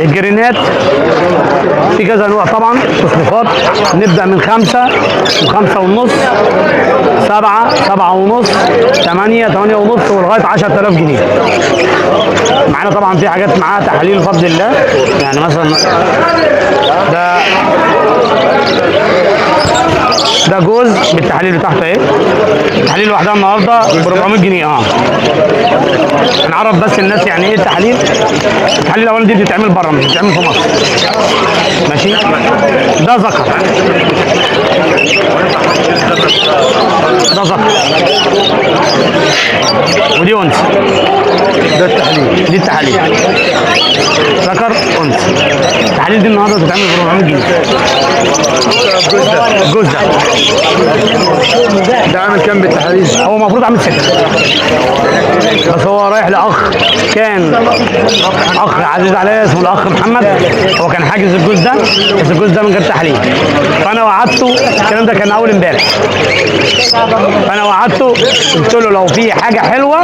الجرينات في كذا نوع طبعا، تصنيفات. نبدا من 5 و5.5، 7، 7.5، 8، 8.5، ولغاية 10000 جنيه. معانا طبعا في حاجات معاها تحاليل بفضل الله، يعني مثلا ده جوز بالتحاليل بتاعته اهي. التحاليل لوحدها النهارده ب 400 جنيه. نعرف بس الناس يعني ايه التحاليل. التحاليل الاولاني دي بتتعمل بره، مش بتتعمل في مصر. ماشي. ده ذكر، ده ذكر، ودي انثى. ده التحليل، دي التحاليل، ذكر انثى. التحاليل دي النهارده بتتعمل ب 400 جنيه. الجوز ده ده عامل كام بالتحاليل؟ هو المفروض عامل 6، بس هو رايح لاخ، كان اخ عزيز عليا اسمه الاخ محمد، هو كان حاجز الجوز ده، بس الجوز ده من غير تحاليل، فانا وعدته. الكلام ده كان اول امبارح، فانا وعدته قلت له لو في حاجة حلوة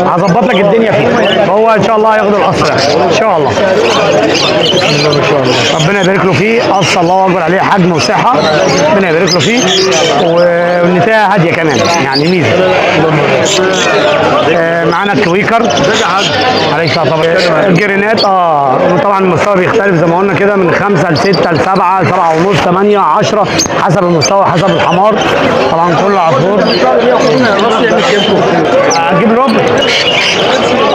هظبط لك الدنيا فيها، فهو ان شاء الله هياخد القصر ده ان شاء الله. ربنا يبارك له فيه، قص الله اكبر عليه، حجم وصحة، ربنا يبارك له فيه، والنتايه هادية كمان، يعني ميزة. معانا الكويكر عليك طبعا. الجرينات طبعا المستوى بيختلف زي ما قلنا كده، من 5 ل 6 ل 7 7.5 8 10 حسب المستوى، حسب الحمار. طبعا كل عصفور هتجيب ربع،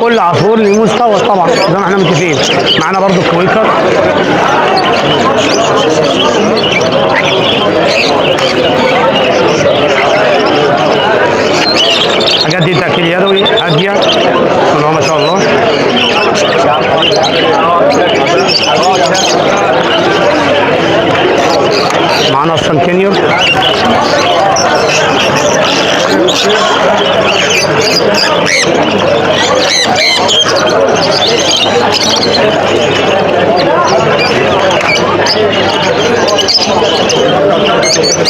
كل عصفور ليه مستوى طبعا زي ما احنا متفقين. معانا برضو الكويكر. الحاجات دي تأكيل يدوي هادية ما شاء الله. معانا اصلا كينيور.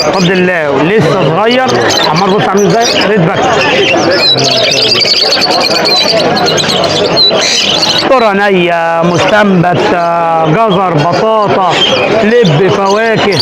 بفضل الله لسه صغير، عمال بص عامل ازاي، red back. ذرة نية، مستنبت، جزر، بطاطا، لب، فواكه.